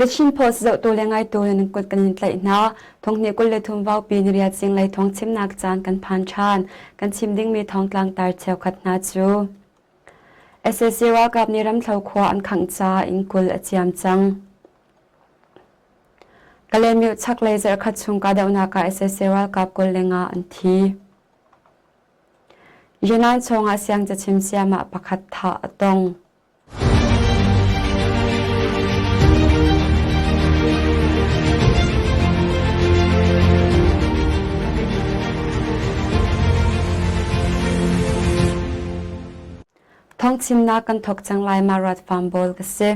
The Chin Post zohtu le ngaitu nan kut kan in tlaih hna. Thonghnih 23 vaupi niriat zinglei thawng chimnak caan kan phan ṭhan. Kan chim dingmi thawngtlang tar cheukhat hna cu sac ralkap nih Ramthlo khua an khangh caah inn 20 a ciam cang. Kalaymyo chaklei zarhkhat chung kahdohnak ah sac ralkap 25 an thi. Yunnan chungah siang cachim sayamah pakhat thah a tong. Thawngchimnak kan thawk cang lai ma rat farm bawl ka si.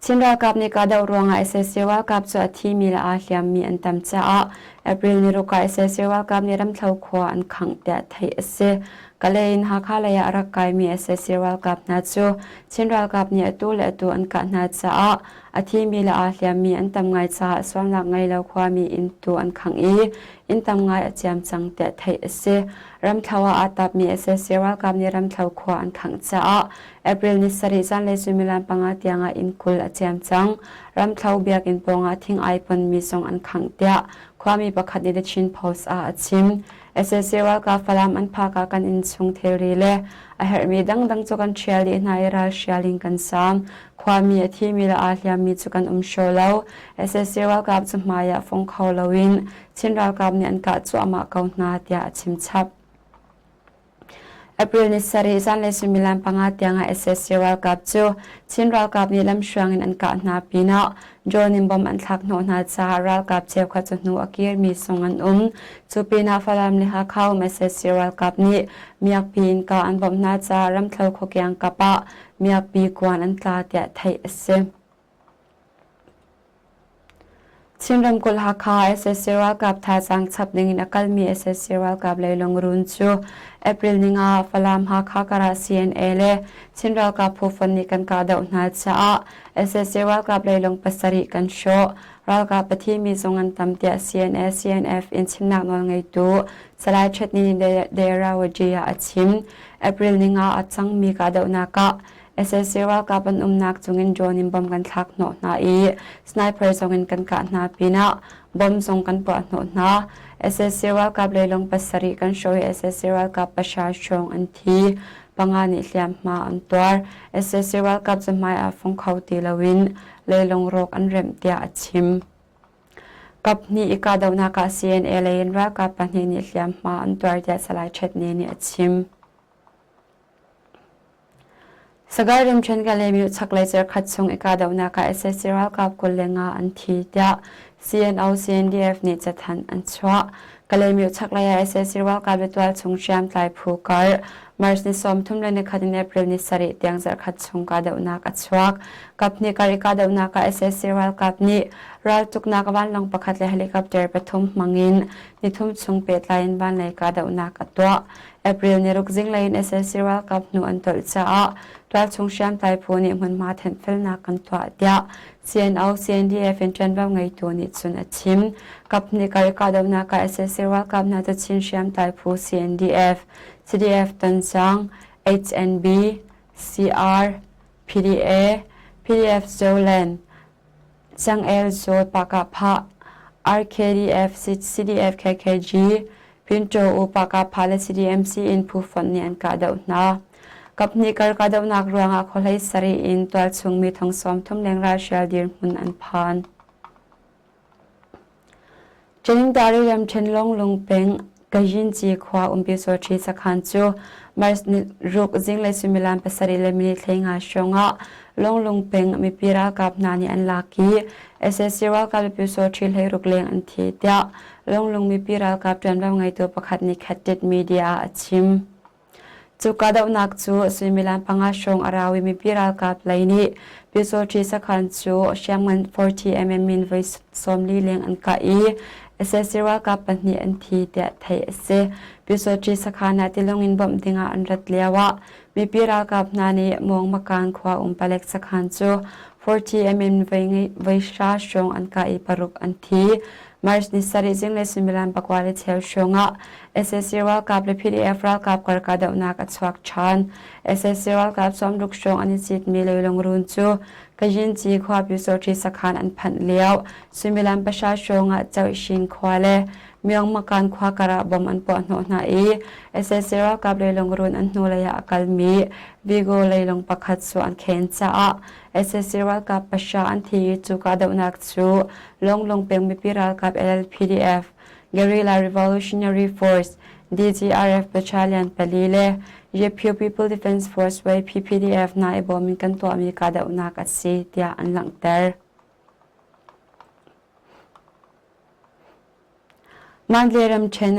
Chin ralkap nih kahdoh ruangah sac ralkap cu a thimi le aa hliammi an tam caah April ni ruk ah sac ralkap nih Ramthlo khua an khangh tiah theih a si. Kalay in Hakha lei ah a rak kaimi sac ralkap hna cu Chin ralkap nih atu le atu an kah hna caah a thimi le aa hliammi an tam ngai caah sualnak ngei lo khuami inn tu an khangh i inn tam ngai a ciam cang tiah theih a si. Ramthlo ah aa tapmi sac ralkap nih Ramthlo khua an khangh caah April ni sarih zanlei suimilam panga tiangah inn 20 a ciam cang. Ramthlo biakinn pawngah thing ai ponmi zong an khangh tiah khuami pakhat nih The Chin Post ah a chim. Sac ralkap Falam an phak ah kan innchung thilri le a herhmi dangdang cu kan ṭhial dih hna i ralhrial in kan saam. Khuami a thimi le aa hliammi cu kan um hraw lo. Sac ralkap cu hmai ah fong kho loin Chin ralkap nih an kah cuahmah ko hna tiah a chim chap. April ni sarih zanlei suimilam panga tiangah sac ralkap cu Chin ralkap nih lamhruang in an kah hna pinah drone in bomb an thlak hnawh hna caah ralkap cheukhat cu hnu a kirmi sung an um. Cu pinah Falam le Hakha um sac ralkap nih miakpi in kah an bawmh hna caah Ramthlo khuakiang kap ah miakpi kuan an tla tiah theih a si. Chin ramkulh Hakha sac ralkap thazaang chap dingin a kalmi sac ralkap lei lungrun cu April ninga Falam Hakha karah CNA le Chin ralkap phu fonh nih kan kahdoh hna caah sac ralkap leilung pasarih kan hrawh. Ralkap a thimi zong an tam tiah CNA CNF in chimnak nawlngeitu Salai Chetni Derawaji ah a chim. April ninga a cangmi kahdohnak ah Sac ralkap an umnak cungin drone in bomb kan thlak hnawh hna i sniper zongin kan kah hna pinah bomb zong kan puah hnawh hna. Sac ralkap leilung pasarih kan hrawh i sac ralkap pahra hrawng an thi. Panga nih hliamhma an tuar. Sac ralkap cu hmai ah fong kho ti loin leilung rawk an remh tiah a chim. Kaphnih i kahdohnak ah CNA lei in ralkap pahnih nih hliamhma an tuar tiah Salai Chetne nih a chim. Sagaing ramṭhen Kalaymyo chaklei cerkhat chung i kahdohnak ah sac ralkap 25 an thi tiah CNO-CNDF nih cathanh an chuah. Kalaymyo chaklei ah sac ralkap le tualchung hriamtlai phu kar March ni 31 in April ni sarih tiang zarhkhat chung kahdohnak a chuak. Kaphnih kar i kahdohnak ah sac ralkap nih raltuknak vanlawng pakhat le helicopter pathum hmang in nithum chung pehtlai in vanlei kahdohnak a tuah. April ni ruk zinglei in sac ralkap hnu an tolh caah tualchung hriamtlai phu nih hmunhma thenhfelnak kan tuah tiah CNO CNDF in ṭuanvo ngeitu nih cun a chim. Kaphnih kar i kahdohnak ah sac ralkap hna cu Chin hriamtlai phu CNDF, CDF Tonzang, HNB, CR, PDA, PDF Zoland, Cangel Zawl Pakahphah, RKDF, CDF KKG, Pinṭaw U Pakahphah le CDMC in phu fonh nih an kahdoh hna. Kaphnih kar kahdohnak ruangah khuahlei sarih in tualchung mi thong 30 leng ralhrial dirhmun an phan. Ṭiningdari ramṭhen Lawnglung peng Kayinci khua um Pyusawṭhi sakhan cu March ni ruk zinglei suimilam pasarih le minute 15 hrawngah Lawnglung peng mipi ralkap hna nih an lak i sac ralkap le Pyusawṭhi hleiruk leng an thi tiah Lawnglung mipi ralkap ṭuanvo ngeitu pakhat nih Khatit Media ah a chim. Cu kahdohnak cu suimilam panga hrawng a rau i mipi ralkap lei nih Pyusawṭhi sakhan cu hriamngan 40mm in voi 40 leng an kah i sac ralkap pahnih an thi tiah theih a si. Pyusawṭhi sakhan ah tilawng in bawmh dingah an rat lioah mipi ralkap hna nih Muangmakan khua um palek sakhan cu 40 mm voi hra hrawng an kah i paruk an thi. March ni sarih zinglei suimilam pakua le cheu hrawng ah sac ralkap le PDF ralkap kar kahdohnak a chuak ṭhan. Sac ralkap sawmruk hrawng an i citmi leilung run cu Kayinci khua Pyusawṭhi sakhan an phanh lio suimilam pahra hrawng ah Choishin khua le Myongmakan khua kar ah bom an puah hnawh hna i sac ralkap leilung run an hnulei ah a kalmi Vigo leilung pakhat cu an khen caah sac ralkap pahra an thi i cu kahdohnak cu Longlung peng mipi ralkap LLPDF, Guerrilla Revolutionary Force, DGRF Battalion pali le Yepyu People Defense Force YPPDF hna i bawm in kan tuahmi kahdohnak a si tiah an langhter. Mandalay ramṭhen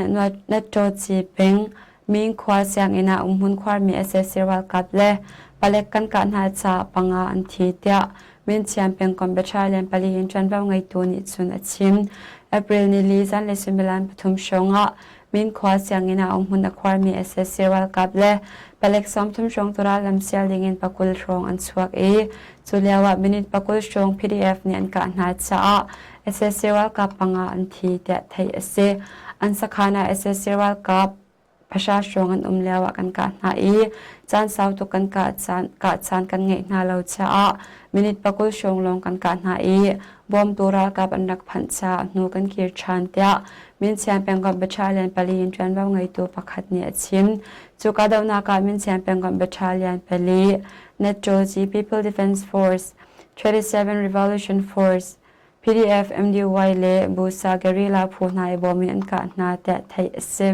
Natṭawci peng Mingkhua sianginn ah umhmun khuarmi sac ralkap le palek kan kah hna caah panga an thi tiah Mindsian pengkomh Battalion pali in ṭuanvo ngeitu nih cun a chim. April nili zanlei suimilam pathum hrawng ah Minkhua sianginn ah umhmun a khuarmi sac ralkap le palek 30 hrawng cu rallam sial dingin pakul hrawng an chuak i cu lio ah minute pakul hrawng PDF nih an kah hna caah sac ralkap panga an thi tiah theih a si. An sakhan ah sac ralkap pahra hrawng an um lio ah kan kah hna i caan sau tuk kan kah caan, kah caan kan ngeih hna lo caah minute pakul hrawng lawng kan kah hna i bawmtu ralkap an rak phanh caah hnu kan kir ṭhan tiah Minsian pengkomh Battalion pali in ṭuanvo ngeitu pakhat nih a chim. Cu kahdohnak ah Minsian pengkomh Battalion pali, Natjoji People Defense Force, 27 Revolution Force, PDF, MDY le Busa guerrilla phu hna i bawm in an kah hna tiah theih a si.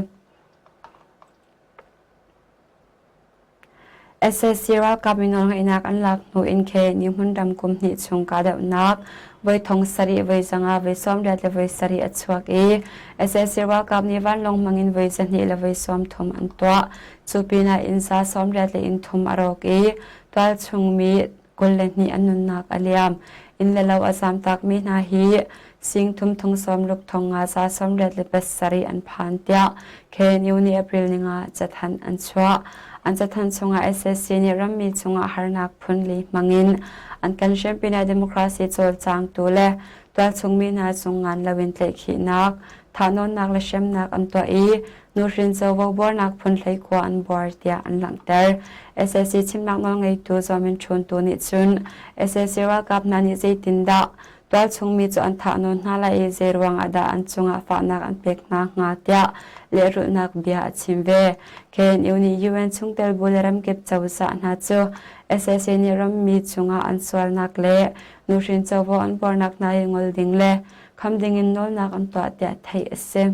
Sac ralkap mi nawlngeihnak an lak hnu in khe ni hmunram kum hnih chung kahdohnak voi thong sarih voi zanga voi sawmriat le voi sarih a chuak i sac ralkap nih vanlawng hmangin voi zahnih le voi sawmthum an tuah. Cu pinah inn za sawmriat le inn thum a rawk i tualchung mi 22 an nunnak a liam. Inn le lo a zamtakmi hna hi sing thum thong sawm ruk thong nga za sawmriat le pasarih an phan tiah KNU nih April ninga cathanh an chuah. An cathanh chungah SSC nih rammi chungah harnak phun li hmangin an kan hrem pinah democracy cawlcangtu le tualchungmi hna cung ngan loin tlaihkhihnak, thahnawnnak le hremnak an tuah i nuhrin covo buarnak phun hleikua an buar tiah an langhter. SAC chimnak nawlngeitu Zaw Min Htun tu nih cun SAC ralkap hna nih zeitindah tualchungmi cu an thahnawn hna lai i zeiruang ah dah an cungah fahnak an pek hna hnga tiah lehrulhnak bia a chim ve. KNU nih UN chungtel bu le ramkip cozah hna cu SAC nih rammi cungah an sualnak le nuhrin covo an buarnak hna hi ngol ding le kham dingin nawlnak an tuah tiah theih a si.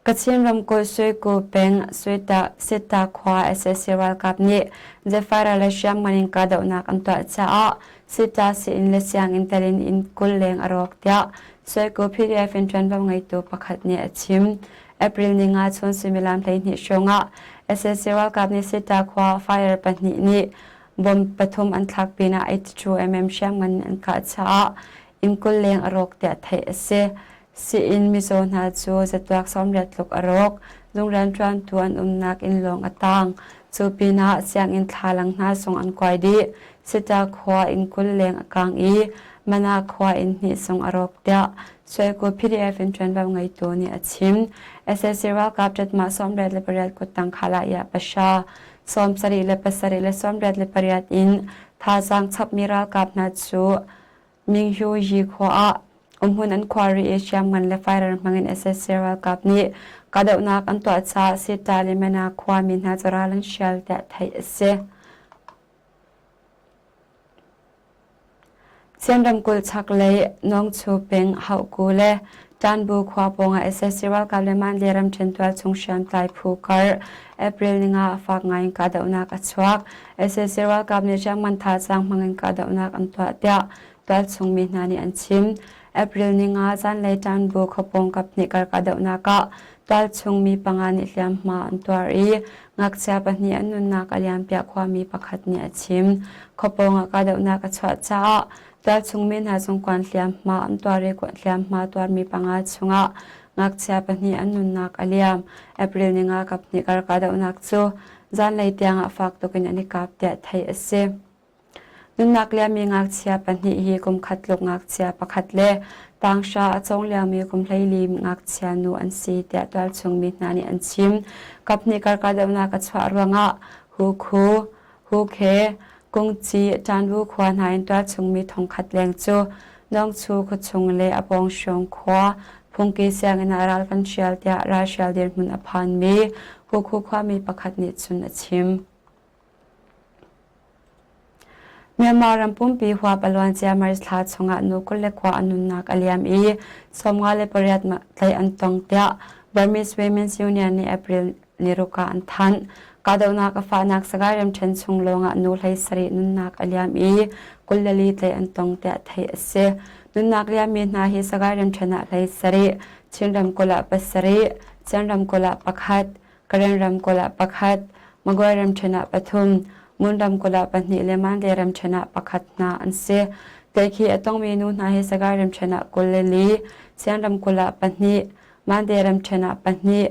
Kachin ramkulh Suiku peng Sita khua sac ralkap nih Zephyrah le hriamngan in kahdohnak an tuah caah Sita sii-inn le sianginn tel in inn 20 leng a rawk tiah Suiku PDF in ṭuanvo ngeitu pakhat nih a chim. April ni nga chun suimilam 12 hrawng ah sac ralkap nih Sita khua fire pahnih nih bomb pathum an thlak pinah 82 mm hriamngan in an kah caah inn 20 leng a rawk tiah theih a si. Sii-inn mizaw hna cu zatuak 80 tluk a rawk. Zung rianṭuantu an umnak inn lawng a tang. Cu pinah sianginn thlalang hna zong an kuai dih. Sita khua inn 20 leng a kang i Mana khua inn hnih zong a rawk tiah Suaiku PDF in ṭuanvo ngeitu nih a chim. Sac ralkap ṭatmah 88 kuttang khalah pahra, 77 le 88 in thazaang chapmi ralkap hna cu Minghyu Yi khua ah umhmun an khuar rih i hriamngan le fairer hmangin sac ralkap nih kahdohnak an tuah caah Sita le Mena khuami hna cu ral an hrial tiah theih a si. Chin ramkulh chaklei Nawngchu peng Hauhku le Ṭanbu khua pawngah sac ralkap le Mandalay ramṭhen tualchung hriamtlai phu kar April ninga ah fak ngaiin kahdohnak a chuak. Sac ralkap nih hriamngan thazaang hmangin kahdohnak an tuah tiah tualchung mi hna nih an chim. April ninga zanlei Ṭanbu khuapawng kaphnih kar kahdohnak ah tualchung mi panga nih hliamhma an tuar i ngakchia pahnih an nunnak a liampiah khuami pakhat nih a chim. Khuapawng ah kahdohnak a chuah caah tualchung mi hna zong kuan hliamhma an tuar i hliamhma tuarmi panga chungah ngakchia pahnih an nunnak a liam. April ninga kaphnih kar kahdohnak cu. Zanlei tiangah fak tukin an i kap tiah theih a si. Nunnak liammi ngakchia pahnih hi kum khat tluk ngakchia pakhat le tanghra a cawng liomi kum 14 ngakchia nu an si tiah tualchung mi hna nih an chim. Kaphnih karkahdohnak a chuah ruangah Hu Khu, Hu Khe, Kungci, Ṭanwu khua hna in tualchung mi thongkhat leng cu Nawngchu khuachung le a pawng khua phungki sianginn ah ral kan hrial tiah ralhrial dirhmun a phanmi Hu Khu khuami pakhat nih cun a chim. Myanmar ram pumpi huap a luancia March thla chungah nu 29 a nunnak a liam i 58 tlaih an tong tiah Burmese Women's Union nih April ni ruk ah an thanh. Kahdohnak a fahnak Sagaing ramṭhen chung lawngah nu 17 nunnak a liam i 24 tlaih an tong tiah theih a si. Nunnak liammi hna hi Sagaing ramṭhen ah 17, Chin ramkulh ah pasarih, Chin ramkulh ah pakhat, Karen ramkulh ah pakhat, Magway ramṭhen ah pathum, Mon ramkulh ah pahnih le Mandalay ramṭhen ah pakhat hna an si. Tlaihkhih a tongmi nu hna hi Sagaing ramṭhen ah 24, Sian ramkulh ah pahnih, Mandalay ramṭhen ah pahnih,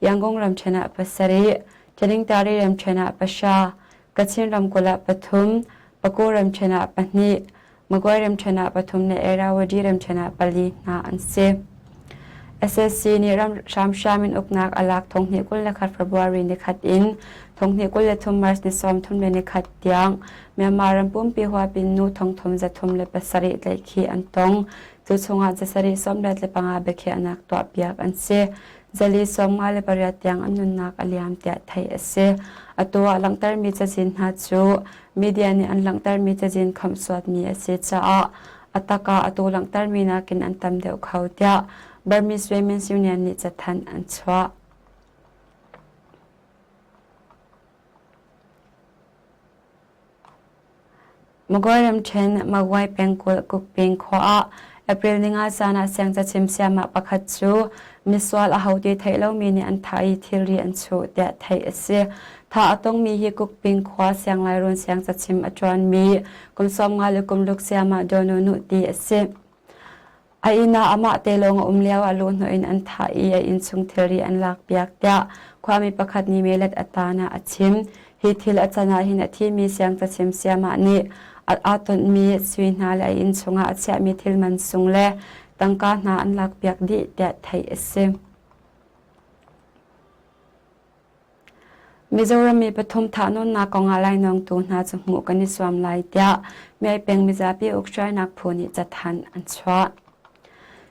Yangon ramṭhen ah pasarih, Taningtari ramṭhen ah pahra, Kachin ramkulh ah pathum, Paku ramṭhen ah pahnih, Magway ramṭhen ah pathum le Irrawaddy ramṭhen ah pali hna an si. SSC nih ram hramhram in uknak a lak 2021 February nikhat in 2023 March ni 31 tiang Myanmar ram pumpi huap in nu thongthum 307 tlaihkhih an tong. Cu chungah zasarih 15 biakhiahnak tuahpiak an si. Zali 58 tiang an nunnak a liam tiah theih a si. Atu ah langhtermi cazin hna cu Media nih an langhtermi cazin khamhsuatmi a si caah a tak ah atu langhtermi nakin an tam deuh kho tiah Burmese Women's Union nih cathanh an chuah. Magway ramṭhen Magway pengkulh Kukping khua ah April ninga zan ah siangcachim sayamah pakhat cu misual aho ti theih lomi nih an thah i thilri an chuh tiah theih a si. Thah a tongmi hi Kukping khua Sianglairun siangcachim a ṭuanmi kum 50 le kum ruk sayamah Dawnu Nuh ti a si. A inn ah amah te lawng a um lio ah luhhnawh in an thah i a innchung thilri an lakpiak tiah khuami pakhat nih melet a tan ah a chim. Hi thil a can ah hin a thimi siangcachim sayamah nih aa tonhmi sui hna le a inn chungah a chiahmi thil man sung le tangka hna an lakpiak dih tiah theih a si. Mizoram mi pathum thahnawnnak kongah lainawngtu hna cu hmuh kan i zuam lai tiah Myaing peng mizapi ukhruainak phu nih cathanh an chuah.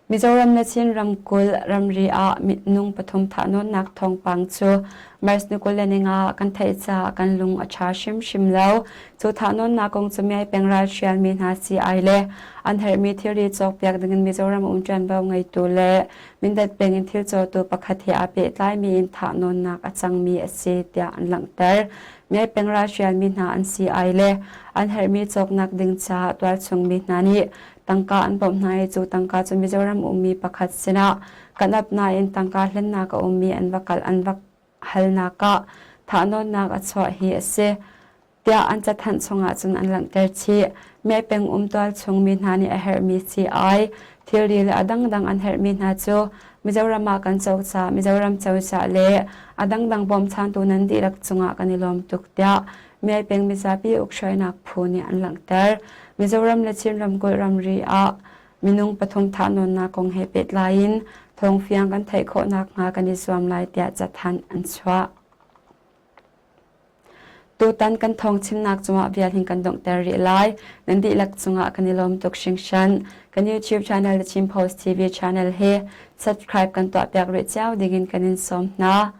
Mizoram le Chin ramkulh ramri ah minung pathum thahnawnnak thawngpang cu March ni 25 kan theih caah kan lung a ṭha hrimhrim lo. Cu thahnawnnak kong cu Myaing peng ralhrialmi hna sii-ai le an herhmi thilri cawkpiak dingin Mizoram um ṭuanvo ngeitu le Mindat peng in thil cawtu pakhat he aa pehtlaimi in thahnawnnak a cangmi a si tiah an langhter. Myaing peng ralhrialmi hna an sii-ai le an herhmi cawknak ding caah tualchungmi hna nih Tangka an bawmh hna i cu tangka cu Mizoram ummi pakhat sinah kan ap nain tangka hlennak a ummi an va kal an va halnak ah thahnawnnak a chuah hi a si tiah an cathanh chungah cun an langhter chih. Meh peng um tualchung mi hna nih a herhmi sii-ai, thilri le a dangdang an herhmi hna cu Mizoram ah kan cozah, Mizoram cozah le a dangdang bawmchantu nan dihlak cungah kan i lawm tuk tiah Myaing peng mizapi ukhruainak phu nih an langhter. Mizoram le Chin ramkulh ramri ah minung pathum thahnawnnak kong he pehtlai in thawngfiang kan theih khawh nakhnga kan i zuam lai tiah cathanh an chuah. Tutan kan thawng chimnak cungah vial hin kan donghter rih lai. Nan dihlak cungah kan i lawm tuk hringhran. Kan YouTube channel The Chin Post TV channel hi subscribe kan tuahpiak rih cio dingin kan in sawm hna.